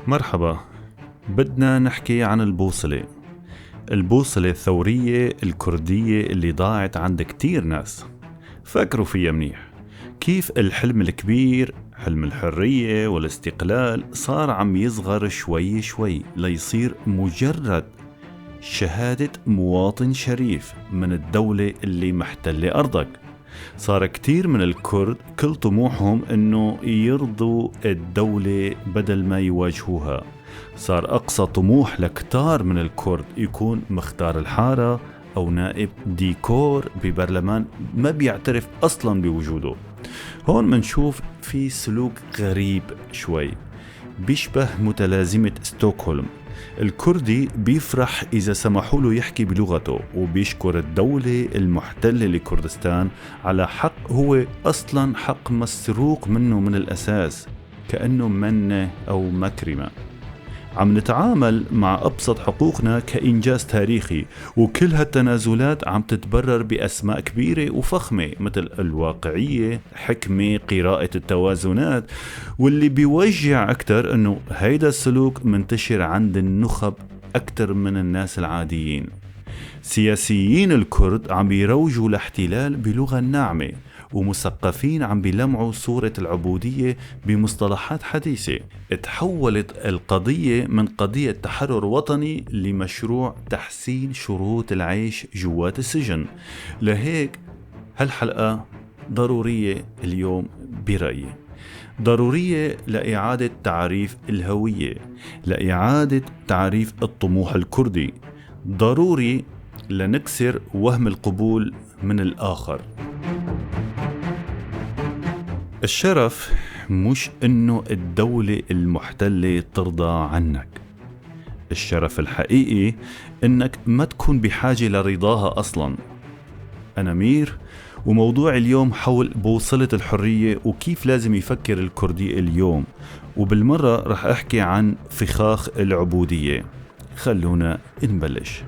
مرحبا، بدنا نحكي عن البوصلة، البوصلة الثورية الكردية اللي ضاعت عند كتير ناس. فكروا فيها منيح، كيف الحلم الكبير، حلم الحرية والاستقلال، صار عم يصغر شوي شوي ليصير مجرد شهادة مواطن شريف من الدولة اللي محتلة أرضك. صار كتير من الكرد كل طموحهم انه يرضوا الدولة بدل ما يواجهوها. صار أقصى طموح لكتار من الكرد يكون مختار الحارة أو نائب ديكور ببرلمان ما بيعترف أصلا بوجوده. هون منشوف في سلوك غريب شوي بيشبه متلازمة ستوكهولم. الكردي بيفرح إذا سمحوا له يحكي بلغته، وبيشكر الدولة المحتلة لكردستان على حق هو أصلا حق مسروق منه من الأساس، كأنه منة أو مكرمة. عم نتعامل مع أبسط حقوقنا كإنجاز تاريخي، وكل هالتنازلات عم تتبرر بأسماء كبيرة وفخمة مثل الواقعية، حكمة، قراءة التوازنات. واللي بيوجع أكتر أنه هيدا السلوك منتشر عند النخب أكتر من الناس العاديين. سياسيين الكرد عم بيروجوا لاحتلال بلغة ناعمة، ومثقفين عم بيلمعوا صورة العبودية بمصطلحات حديثة. تحولت القضية من قضية تحرر وطني لمشروع تحسين شروط العيش جوات السجن. لهيك هالحلقة ضرورية اليوم برأيي، ضرورية لإعادة تعريف الهوية، لإعادة تعريف الطموح الكردي، ضروري لنكسر وهم القبول من الآخر. الشرف مش إنه الدولة المحتلة ترضى عنك، الشرف الحقيقي إنك ما تكون بحاجة لرضاها أصلا. أنا مير، وموضوع اليوم حول بوصلة الحرية وكيف لازم يفكر الكردي اليوم، وبالمرة رح أحكي عن فخاخ العبودية. خلونا نبلش.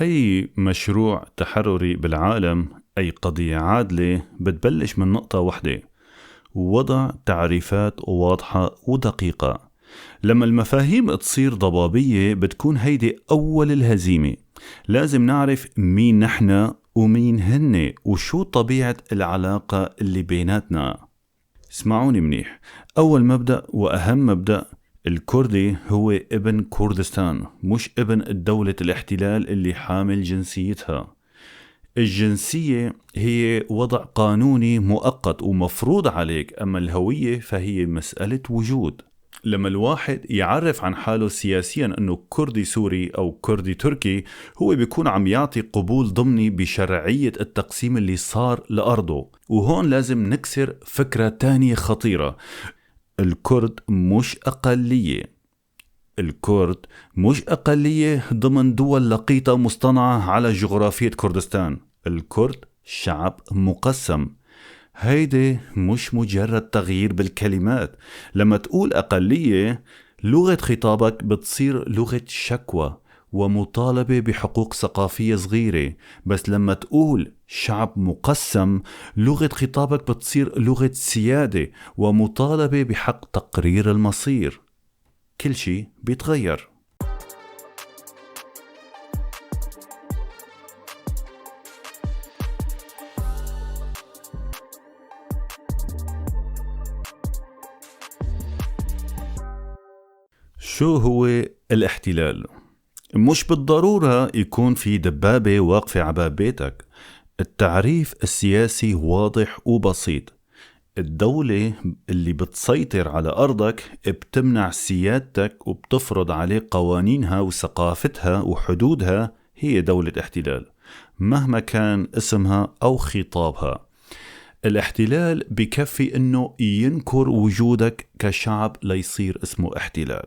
أي مشروع تحرري بالعالم، أي قضية عادلة، بتبلش من نقطة واحدة: وضع تعريفات واضحة ودقيقة. لما المفاهيم تصير ضبابية بتكون هيدي أول الهزيمة. لازم نعرف مين نحن ومين هن وشو طبيعة العلاقة اللي بيناتنا. اسمعوني منيح، أول مبدأ وأهم مبدأ: الكردي هو ابن كردستان، مش ابن دولة الاحتلال اللي حامل جنسيتها. الجنسية هي وضع قانوني مؤقت ومفروض عليك، أما الهوية فهي مسألة وجود. لما الواحد يعرف عن حاله سياسيا أنه كردي سوري أو كردي تركي، هو بيكون عم يعطي قبول ضمني بشرعية التقسيم اللي صار لأرضه. وهون لازم نكسر فكرة تانية خطيرة: الكرد مش أقلية. الكرد مش أقلية ضمن دول لقيطة مصطنعة على جغرافية كردستان. الكرد شعب مقسم. هيدي مش مجرد تغيير بالكلمات. لما تقول أقلية، لغة خطابك بتصير لغة شكوى ومطالبة بحقوق ثقافية صغيرة. بس لما تقول شعب مقسم، لغة خطابك بتصير لغة سيادة ومطالبة بحق تقرير المصير. كل شيء بيتغير. شو هو الاحتلال؟ مش بالضرورة يكون في دبابة واقفة على باب بيتك. التعريف السياسي واضح وبسيط: الدولة اللي بتسيطر على أرضك بتمنع سيادتك وبتفرض عليك قوانينها وثقافتها وحدودها، هي دولة احتلال مهما كان اسمها أو خطابها. الاحتلال بكفي أنه ينكر وجودك كشعب ليصير اسمه احتلال.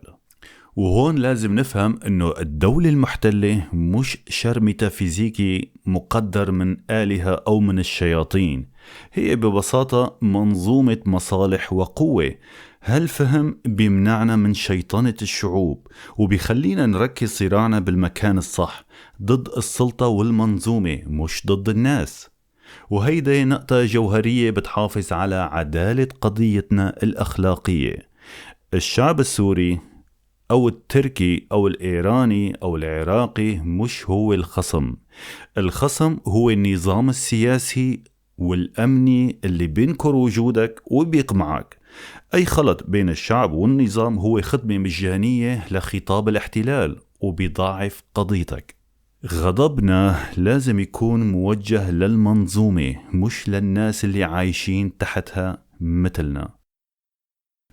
وهون لازم نفهم أنه الدولة المحتلة مش شر ميتافيزيكي مقدر من آلهة أو من الشياطين، هي ببساطة منظومة مصالح وقوة. هالفهم بيمنعنا من شيطنة الشعوب وبيخلينا نركز صراعنا بالمكان الصح، ضد السلطة والمنظومة مش ضد الناس. وهيدي نقطة جوهرية بتحافظ على عدالة قضيتنا الأخلاقية. الشعب السوري أو التركي أو الإيراني أو العراقي مش هو الخصم. الخصم هو النظام السياسي والأمني اللي بينكر وجودك وبيقمعك. أي خلط بين الشعب والنظام هو خدمة مجانية لخطاب الاحتلال وبيضاعف قضيتك. غضبنا لازم يكون موجه للمنظومة مش للناس اللي عايشين تحتها مثلنا.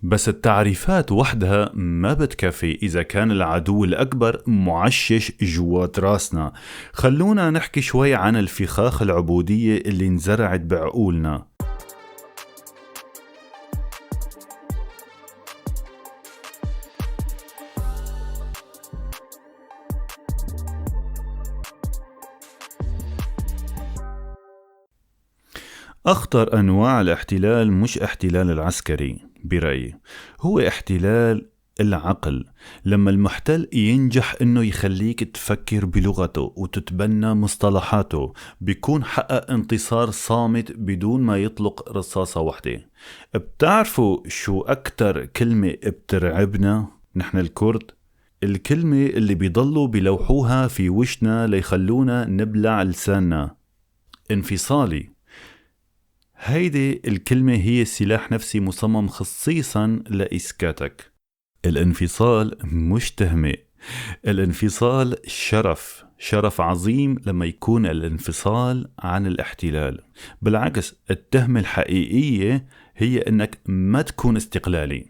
بس التعريفات وحدها ما بتكفي إذا كان العدو الأكبر معشش جوات راسنا. خلونا نحكي شوي عن الفخاخ العبودية اللي انزرعت بعقولنا. أخطر أنواع الاحتلال مش احتلال العسكري برأيي، هو احتلال العقل. لما المحتل ينجح انه يخليك تفكر بلغته وتتبنى مصطلحاته، بيكون حقق انتصار صامت بدون ما يطلق رصاصة واحدة. بتعرفوا شو أكتر كلمة بترعبنا نحن الكرد؟ الكلمة اللي بيضلوا بلوحوها في وشنا ليخلونا نبلع لساننا: انفصالي. هيدي الكلمة هي سلاح نفسي مصمم خصيصا لإسكاتك. الانفصال مش تهمة، الانفصال شرف، شرف عظيم لما يكون الانفصال عن الاحتلال. بالعكس، التهمة الحقيقية هي انك ما تكون استقلالي.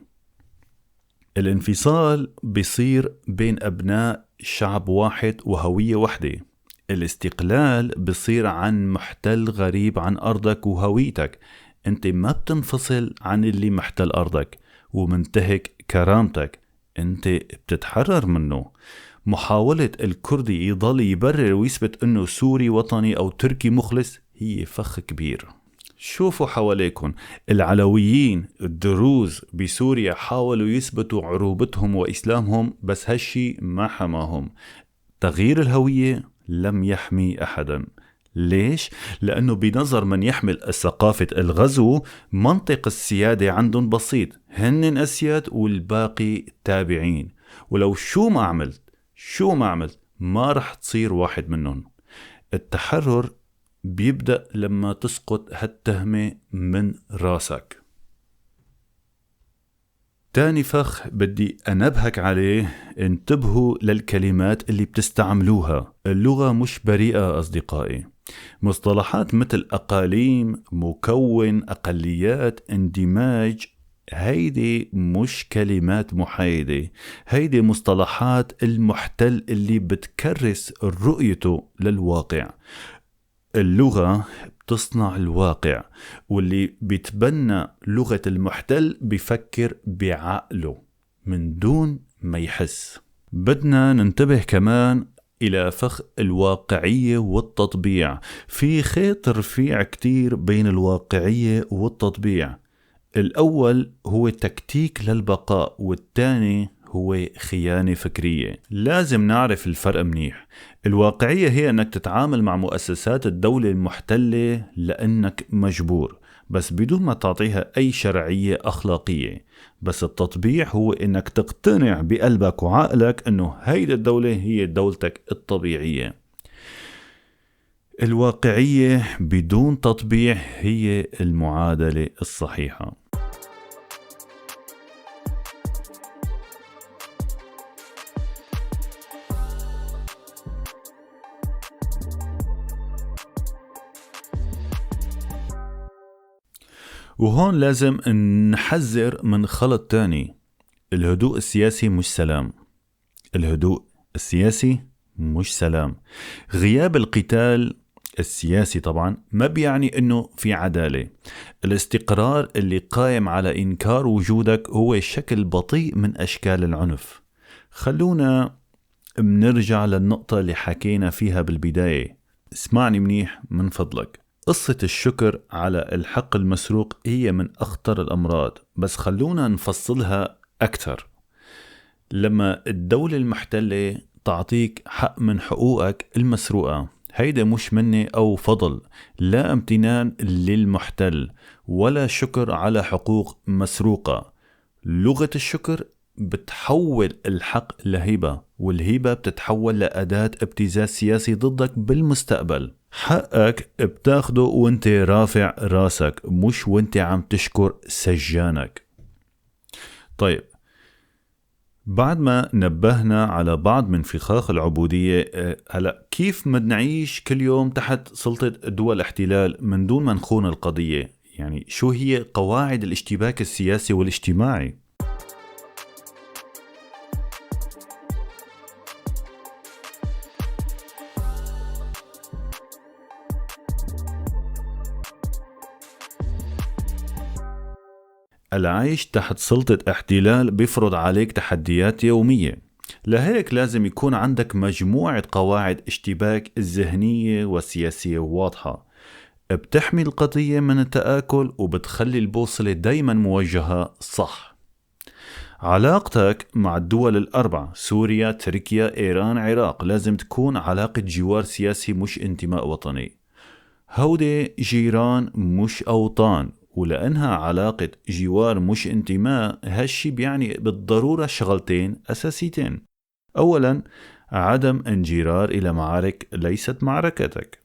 الانفصال بيصير بين أبناء شعب واحد وهوية واحدة. الاستقلال بصير عن محتل غريب عن أرضك وهويتك. أنت ما بتنفصل عن اللي محتل أرضك ومنتهك كرامتك، أنت بتتحرر منه. محاولة الكردي يضل يبرر ويثبت أنه سوري وطني أو تركي مخلص هي فخ كبير. شوفوا حواليكم، العلويين الدروز بسوريا حاولوا يثبتوا عروبتهم وإسلامهم، بس هالشي ما حماهم. تغيير الهوية لم يحمي أحدا. ليش؟ لأنه بنظر من يحمل ثقافة الغزو منطق السيادة عندهم بسيط، هن أسياد والباقي تابعين، ولو شو ما عملت ما رح تصير واحد منهم. التحرر بيبدأ لما تسقط هالتهمة من راسك. تاني فخ بدي أنبهك عليه، انتبهوا للكلمات اللي بتستعملوها. اللغة مش بريئة أصدقائي. مصطلحات مثل أقاليم، مكون، أقليات، اندماج، هيدي مش كلمات محايدة، هيدي مصطلحات المحتل اللي بتكرس رؤيته للواقع. اللغة بتصنع الواقع، واللي بيتبنى لغة المحتل بيفكر بعقله من دون ما يحس. بدنا ننتبه كمان إلى فخ الواقعية والتطبيع. في خيط رفيع كتير بين الواقعية والتطبيع. الأول هو تكتيك للبقاء، والثاني هو خيانة فكرية. لازم نعرف الفرق منيح. الواقعية هي أنك تتعامل مع مؤسسات الدولة المحتلة لأنك مجبور، بس بدون ما تعطيها أي شرعية أخلاقية. بس التطبيع هو أنك تقتنع بقلبك وعقلك أنه هيدا الدولة هي دولتك الطبيعية. الواقعية بدون تطبيع هي المعادلة الصحيحة. وهون لازم نحذر من خلط تاني. الهدوء السياسي مش سلام. الهدوء السياسي مش سلام. غياب القتال السياسي طبعا ما بيعني انه في عدالة. الاستقرار اللي قائم على انكار وجودك هو شكل بطيء من اشكال العنف. خلونا بنرجع للنقطة اللي حكينا فيها بالبداية. اسمعني منيح من فضلك. قصة الشكر على الحق المسروق هي من أخطر الأمراض، بس خلونا نفصلها أكثر. لما الدولة المحتلة تعطيك حق من حقوقك المسروقة، هيدا مش منة أو فضل، لا امتنان للمحتل ولا شكر على حقوق مسروقة. لغة الشكر بتحول الحق لهبة، والهبة بتتحول لأداة ابتزاز سياسي ضدك بالمستقبل. حقك بتاخده وانت رافع راسك، مش وانت عم تشكر سجانك. طيب، بعد ما نبهنا على بعض من فخاخ العبودية، هلا كيف بدنا نعيش كل يوم تحت سلطة دول الاحتلال من دون ما نخون القضية؟ يعني شو هي قواعد الاشتباك السياسي والاجتماعي؟ العيش تحت سلطة احتلال بيفرض عليك تحديات يومية، لهيك لازم يكون عندك مجموعة قواعد اشتباك ذهنية وسياسية واضحة بتحمي القضية من التآكل وبتخلي البوصلة دايما موجهة صح. علاقتك مع الدول الأربعة سوريا، تركيا، إيران، عراق لازم تكون علاقة جوار سياسي مش انتماء وطني. هودي جيران مش أوطان، ولأنها علاقة جوار مش انتماء، هالشي بيعني بالضرورة شغلتين أساسيتين. أولا، عدم انجرار إلى معارك ليست معركتك.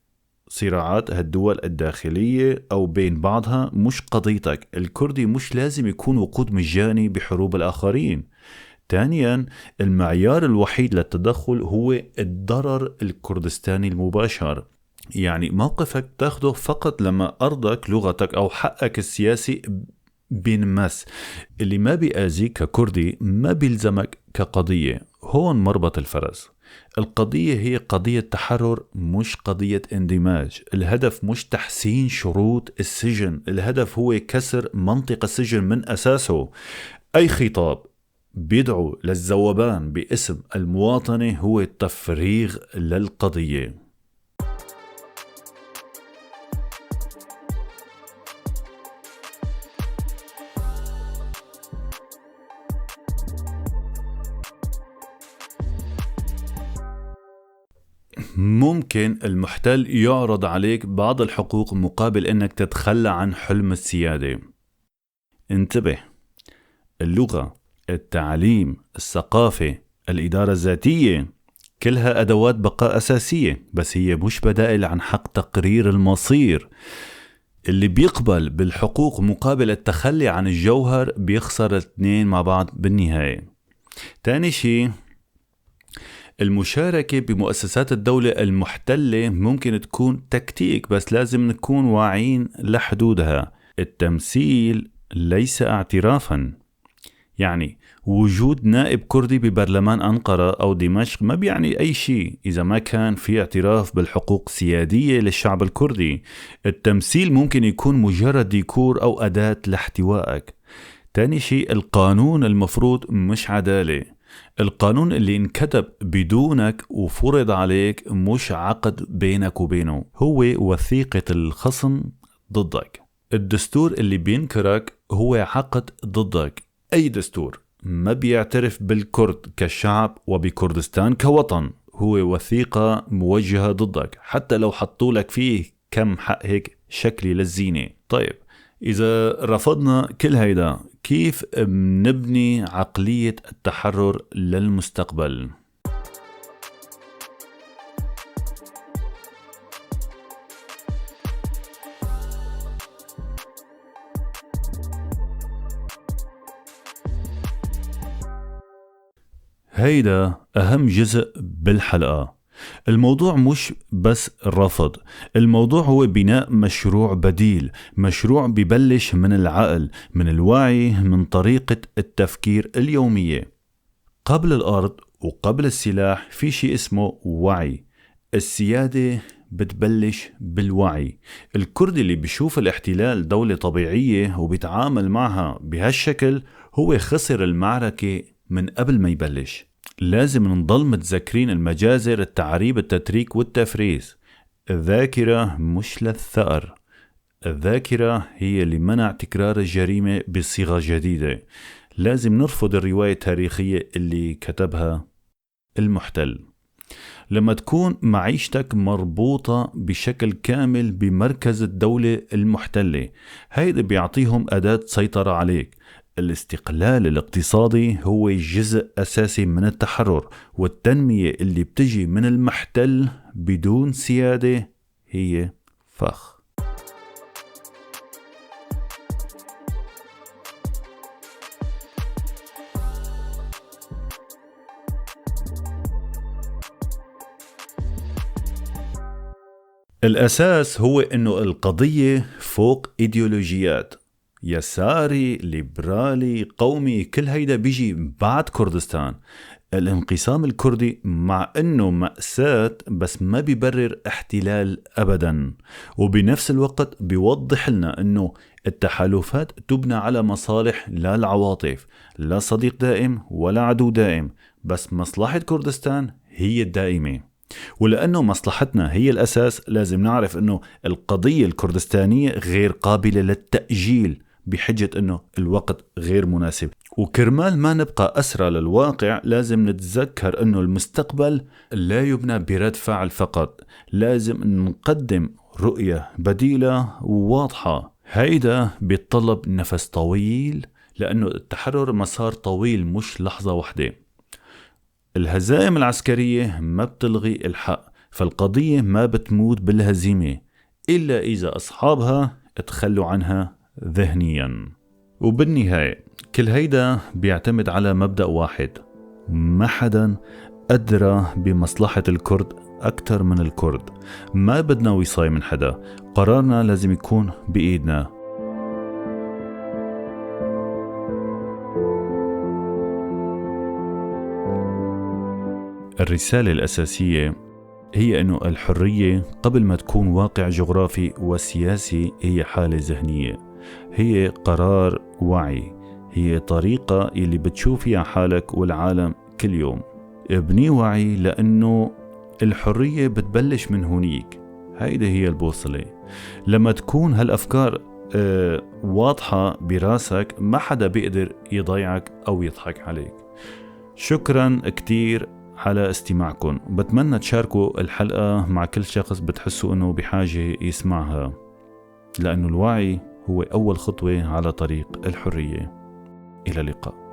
صراعات هالدول الداخلية أو بين بعضها مش قضيتك. الكردي مش لازم يكون وقود مجاني بحروب الآخرين. ثانيا، المعيار الوحيد للتدخل هو الضرر الكردستاني المباشر. يعني موقفك تاخده فقط لما أرضك، لغتك أو حقك السياسي بينمس. اللي ما بيأذيك ككردي ما بيلزمك كقضية. هون مربط الفرس. القضية هي قضية تحرر مش قضية اندماج. الهدف مش تحسين شروط السجن، الهدف هو كسر منطق السجن من أساسه. أي خطاب بيدعو للذوبان باسم المواطنة هو تفريغ للقضية. ممكن المحتل يعرض عليك بعض الحقوق مقابل انك تتخلى عن حلم السيادة. انتبه، اللغة، التعليم، الثقافة، الإدارة الذاتية كلها أدوات بقاء أساسية، بس هي مش بدائل عن حق تقرير المصير. اللي بيقبل بالحقوق مقابل التخلي عن الجوهر بيخسر الاثنين مع بعض بالنهاية. تاني شيء، المشاركة بمؤسسات الدولة المحتلة ممكن تكون تكتيك، بس لازم نكون واعيين لحدودها. التمثيل ليس اعترافا. يعني وجود نائب كردي ببرلمان أنقرة أو دمشق ما بيعني أي شيء إذا ما كان في اعتراف بالحقوق السيادية للشعب الكردي. التمثيل ممكن يكون مجرد ديكور أو أداة لاحتوائك. تاني شيء، القانون المفروض مش عدالة. القانون اللي انكتب بدونك وفرض عليك مش عقد بينك وبينه، هو وثيقة الخصم ضدك. الدستور اللي بينكرك هو عقد ضدك. أي دستور ما بيعترف بالكرد كشعب وبكردستان كوطن هو وثيقة موجهة ضدك، حتى لو حطوا لك فيه كم حق هيك شكلي للزينة. طيب، إذا رفضنا كل هيدا، كيف بنبني عقلية التحرر للمستقبل؟ هيدا أهم جزء بالحلقة. الموضوع مش بس الرفض، الموضوع هو بناء مشروع بديل، مشروع ببلش من العقل، من الوعي، من طريقة التفكير اليومية. قبل الأرض وقبل السلاح في شيء اسمه وعي. السيادة بتبلش بالوعي. الكردي اللي بيشوف الاحتلال دولة طبيعية وبيتعامل معها بهالشكل هو خسر المعركة من قبل ما يبلش. لازم نضل متذكرين المجازر، التعريب، التتريك والتفريس. الذاكرة مش للثأر، الذاكرة هي اللي منع تكرار الجريمة بصيغة جديدة. لازم نرفض الرواية التاريخية اللي كتبها المحتل. لما تكون معيشتك مربوطة بشكل كامل بمركز الدولة المحتلة، هيدا بيعطيهم أداة سيطرة عليك. الاستقلال الاقتصادي هو جزء أساسي من التحرر، والتنمية اللي بتجي من المحتل بدون سيادة هي فخ. الأساس هو أنه القضية فوق إيديولوجيات، يساري، ليبرالي، قومي، كل هيدا بيجي بعد كردستان. الانقسام الكردي مع أنه مأساة بس ما بيبرر احتلال أبدا، وبنفس الوقت بيوضح لنا أنه التحالفات تبنى على مصالح لا العواطف، لا صديق دائم ولا عدو دائم، بس مصلحة كردستان هي الدائمة. ولأنه مصلحتنا هي الأساس، لازم نعرف أنه القضية الكردستانية غير قابلة للتأجيل بحجة أنه الوقت غير مناسب. وكرمال ما نبقى أسرى للواقع، لازم نتذكر أنه المستقبل لا يبنى برد فعل فقط، لازم نقدم رؤية بديلة وواضحة. هيدا بيتطلب نفس طويل، لأنه التحرر مسار طويل مش لحظة واحدة. الهزائم العسكرية ما بتلغي الحق، فالقضية ما بتموت بالهزيمة إلا إذا أصحابها تخلوا عنها ذهنيا. وبالنهاية كل هيدا بيعتمد على مبدأ واحد: ما حدا أدرى بمصلحة الكرد أكثر من الكرد. ما بدنا وصاية من حدا، قرارنا لازم يكون بإيدنا. الرسالة الأساسية هي أنه الحرية قبل ما تكون واقع جغرافي وسياسي هي حالة ذهنية، هي قرار وعي، هي طريقة اللي بتشوف فيها حالك والعالم كل يوم. ابني وعي، لأنه الحرية بتبلش من هونيك. هيدي هي البوصلة. لما تكون هالأفكار واضحة براسك، ما حدا بيقدر يضيعك أو يضحك عليك. شكرا كتير على استماعكم. بتمنى تشاركوا الحلقة مع كل شخص بتحسوا أنه بحاجة يسمعها، لأنه الوعي هو أول خطوة على طريق الحرية. إلى اللقاء.